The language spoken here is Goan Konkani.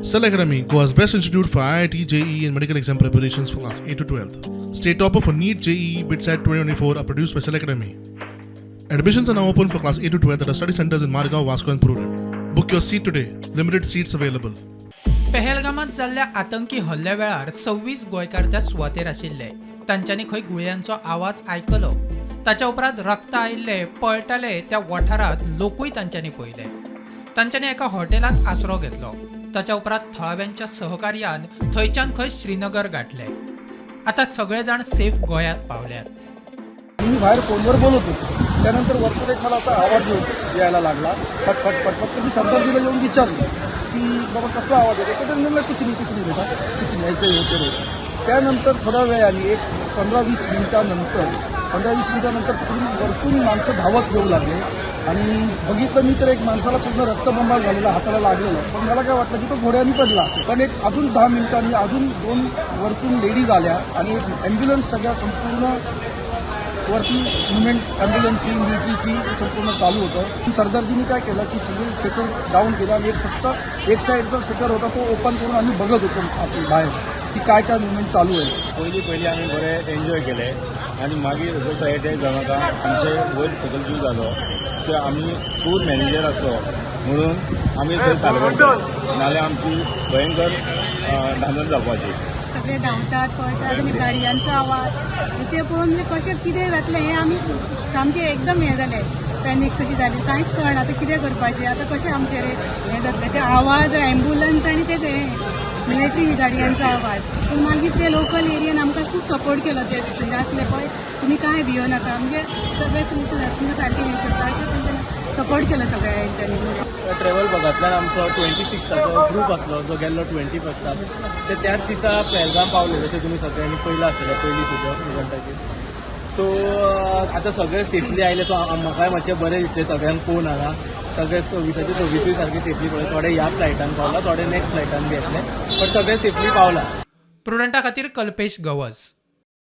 Cell Academy, Goa's best institute for IIT, JEE, and medical exam preparations for class 8 to 12. State topper for NEET, JEE, BITSAT 2024 are produced by Cell Academy. Admissions are now open for class 8 to 12 at our study centers in Margao, Vasco, and Prudent. Book your seat today. Limited seats available. पेहलगामात जाल्ल्या आतंकी हल्ल्या वेळार 26 गोंयकार त्या सुवातेर आशिल्ले. तांच्यांनी खंय गुळयांचो आवाज आयकलो. ताच्या उपरांत रक्त आयिल्ले पळटाले त्या वाठारांत लोकूय तांच्यांनी पळयले. तांच्यांनी एका हॉटेलांत आसरो घेतलो. ताच्या उपरांत थळाव्यांच्या सहकार्यान थंयच्यान खंय श्रीनगर गाठले. आतां सगळे जाण सेफ गोंयांत पावल्यात. मी बाहेर फोनवर बोलत होतो. त्यानंतर वरतून एक मला असा आवाज यायला लागला, फट फट फट फट. तर मी सरदारजीला येऊन विचारलं की बाबा, कसला आवाज येतो? तर त्यांनी म्हणलं, "कुछ नाही, कुछ नाही बेटा, कुछ नाही, ऐसे होते रे." त्यानंतर थोड्या वेळाने, एक 15-20 मिनिटानंतर, 15-20 मिनिटानंतर तिकडून वरतून माणसं धावत येऊ लागले आणि बघितलं मी तर एक माणसाला पूर्ण रक्तबंबाळ झालेला, हाताला लागलेलं. पण मला काय वाटलं की तो घोड्यानी पडला असेल. पण एक अजून 10 मिनिटांनी अजून दोन वरतून लेडीज आल्या आणि एक ॲम्ब्युलन्स, सगळ्या संपूर्ण वरती मुवमेंट ॲम्ब्युलन्सची, मिलिटरीची संपूर्ण चालू होतं. सरदारजींनी काय केलं की सगळे शटर डाऊन केलं आणि एक फक्त एक साईडचा शटर होता, तो ओपन करून आम्ही बघत होतो आपण बाहेर की काय काय मुवमेंट चालू आहे. पयलीं पयलीं आमी बरे एन्जॉय केले आनी मागीर जसो एटॅक जालो आतां आमचे वयर सकयल जीव जालो की आमी टूर मॅनेजर आसलो म्हणून आमी थंय साल्वार केले, नाल्यार आमची भयंकर धांदल जावपाची. सगळे धांवतात, पळतात आनी गाडयांचो आवाज ते पळोवन म्हणजे कशें कितें जातलें हें आमी सामकें एकदम हें जालें, पॅनीक कशी जाली. कांयच कळना आतां कितें करपाचें, आतां कशें आमचें हें जातलें. ते आवाज, एम्बुलन्स आनी ते मिलिटरी गाडयांचो आवाज. पूण मागीर ते लोकल एरियन आमकां खूब सपोर्ट केलो. ते थंय आसले पळय, तुमी कांय भियो नाका, म्हणजे सगळे तुमचे तुमकां सारकें हें करता अशें तेंच्यांनी सपोर्ट केलो सगळ्या हेंच्यांनी. ट्रेवल बगांतल्यान आमचो 26आचो ग्रूप आसलो, जो गेल्लो 21स्टाक. ते त्याच दिसा पहलगाम पावले, जशें तुमी सगळ्यांनी पयलां आसतलें पयलीं सुद्दां इव्हंटाचेर. सो आतां सगळे सेफली आयले, सो म्हाकाय मातशें बरें दिसलें सगळ्यांक पळोवन. हांगा सगळे 26आचे 26ूय सारके सेफली पावले. थोडे ह्या फ्लायटान पावला, थोडे नेक्स्ट फ्लायटान बी येतले, बट सगळे सेफली पावला. प्रुडंटा खातीर कल्पेश गवस.